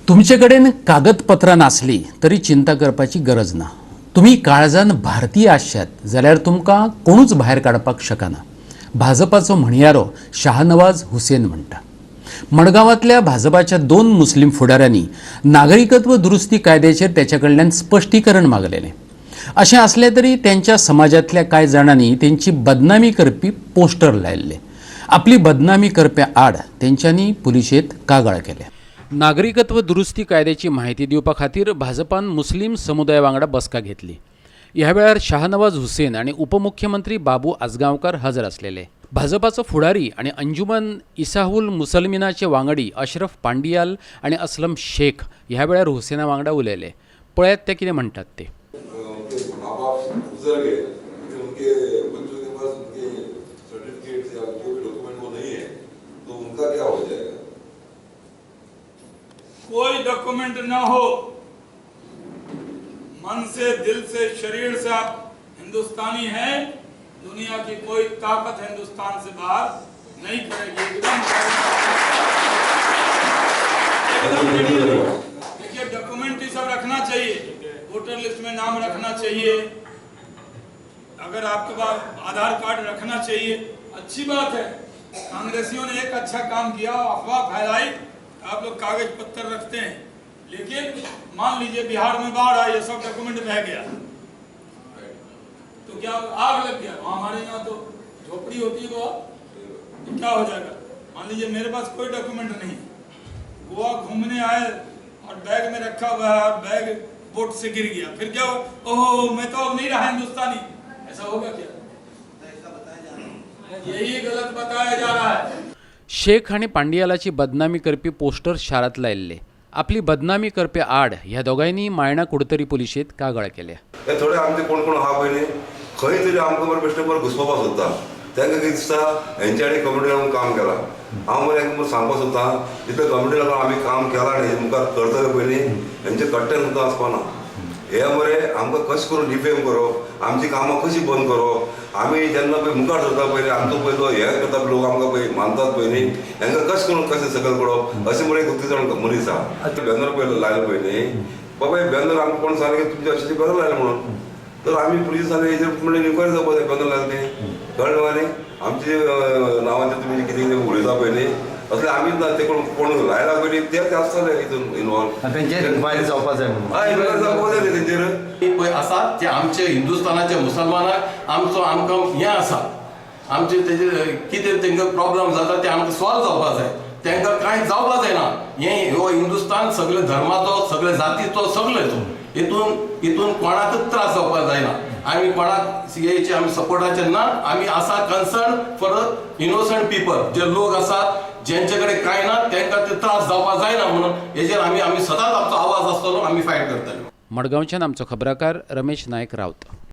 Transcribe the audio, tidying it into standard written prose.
तुमचे कडेन कागदपत्रां नासली तरी चिंता करपाची गरज ना. तुमी काळजान भारतीय आसशात जाल्यार तुमकां कोणूच भायर काडपाक शकना, भाजपाचो म्हणयारो शाहनवाज हुसेन म्हणटा. मडगांवांतल्या भाजपाच्या दोन मुस्लीम फुडाऱ्यांनी नागरिकत्व दुरुस्ती कायद्याचेर तेच्या कडल्यान स्पश्टीकरण मागलेलें. अशें आसलें तरी त्यांच्या समाजांतल्या कांय जाणांनी तेंची बदनामी करपी पोस्टर लायिल्ले. आपली बदनामी करप्या आड तेंच्यांनी पुलिशेंत कागाळ केल्या. नागरिकत्व दुरुस्ती कायद्याची माहिती दिवपा खातीर भाजपान मुस्लीम समुदाया वांगडा बसका घेतली. ह्या वेळार शाहनवाज हुसेन आनी उपमुख्यमंत्री बाबू आजगांवकार हजर आसलेले. भाजपाचो फुडारी आनी अंजुमन इसाहुल मुसलमिनाचे वांगडी अशरफ पांडियाल आनी असलम शेख ह्या वेळार हुसेना वांगडा उलयले. पळयात ते कितें म्हणटात ते. उनके माँ बाप गुजर गए, फिर उनके बच्चों के पास उनके सर्टिफिकेट या जो भी डॉक्यूमेंट वो नहीं है, तो उनका क्या हो जाएगा? कोई डॉक्यूमेंट ना हो, मन से, दिल से, शरीर से आप हिंदुस्तानी हैं, दुनिया की कोई ताकत हिंदुस्तान से बाहर नहीं करेगी. एकदम एकदम क्लियर. देखिए, डॉक्यूमेंट ही सब रखना चाहिए. वोटर लिस्ट में नाम रखना चाहिए. अगर आपके पास आधार कार्ड रखना चाहिए. अच्छी बात है, कांग्रेसियों ने एक अच्छा काम किया, अफवाह फैलाई. आप लोग कागज पत्तर रखते हैं, लेकिन मान लीजिए बिहार में बाढ़ आई, ये सब डॉक्यूमेंट बह गया तो क्या, आग लग गया वहाँ, हमारे यहाँ तो झोपड़ी होती है वो, तो क्या हो जाएगा? मान लीजिए मेरे पास कोई डॉक्यूमेंट नहीं है, गोवा घूमने आए और बैग में रखा हुआ है और बैग बोट से गिर गया, फिर क्या हो? ओहो, मैं तो अब नहीं रहा हिंदुस्तानी, ऐसा होगा क्या? यही गलत बताया जा रहा है. शेख आनी पांडियालाची बदनामी करपी पोस्टर शारांत लायिल्ले. आपली बदनामी करप्या आड ह्या दोगांयनी मायणा कुडतरी पुलिशेंत कागाळ केल्या. हे थोडे आमचे कोण कोण आहा पळय न्ही, खंय तरी आमकां मरे बेश्टे बरें घुसपोवपाक सोदता. तांकां कितें दिसता, हेंच्यांनी कम्युनिटी लागून काम केलां. हांव मरे हांकां सांगपाक सोदता, जितले कम्युनिटी लागून आमी काम केलां न्ही, मुखार करतले पळय न्ही, हेंचे कट्ट्यान सुद्दां आसपाना. हे मरे आमकां कशें करून डिफेम करप, आमची कामां कशी बंद करप, आमी जेन्ना पळय मुखार सरता पळय, आमचो पळय तो हे करता, लोक आमकां पळय मानतात पळय न्ही, हेंकां कशें करून कशें सकयल पडप, अशें मरे एक जाण मनीस आहा. बॅनर पळय लायलो पळय न्ही बाबा, हे बॅनर आमकां कोण सांगलें की तुमचे अशें बॅनर लायलें म्हणून, तर आमी पुलिसांनी हेजेर म्हणलें इन्क्वायरी जावपाक जाय. बॅनर लायलें तें कळ्ळें न्हू? आनी आमचे नांवाचेर तुमी कितें कितें उलयता पळय न्ही, असले आमीच ना, ते कोण कोण लायला पळय न्ही, ते आसतले हितून इनवॉल्व. तेंचेर इन्क्वायरी जावपा जाय म्हणून. हय, इन्क्वायरी जावपाक जाय तेंचेर. पळय आसा ते आमचे हिंदुस्थानाचे मुसलमानाक आमचो आमकां हें आसा, आमचे तेजे कितें तांकां प्रॉब्लम जाता ते आमकां सॉल्व जावपा जाय. तांकां कांय जावपा जायना. हें हो हिंदुस्थान सगळे धर्माचो, सगळे जातीचो, सगळेचो. हितून हितून कोणाकच त्रास जावपाक जायना. आमी कोणाक हेचे आमी सपोर्टाचे ना. आमी आसा कन्सर्न फॉर इनोसंट पिपल. जे लोक आसात, जेंचे कडेन कांय ना, तांकां ते त्रास जावपाक जायना म्हणून हेजेर आमी आमी सदांच आमचो आवाज आसतलो, आमी फायट करतले. मडगांवच्यान आमचो खबराकार रमेश नायक रावत.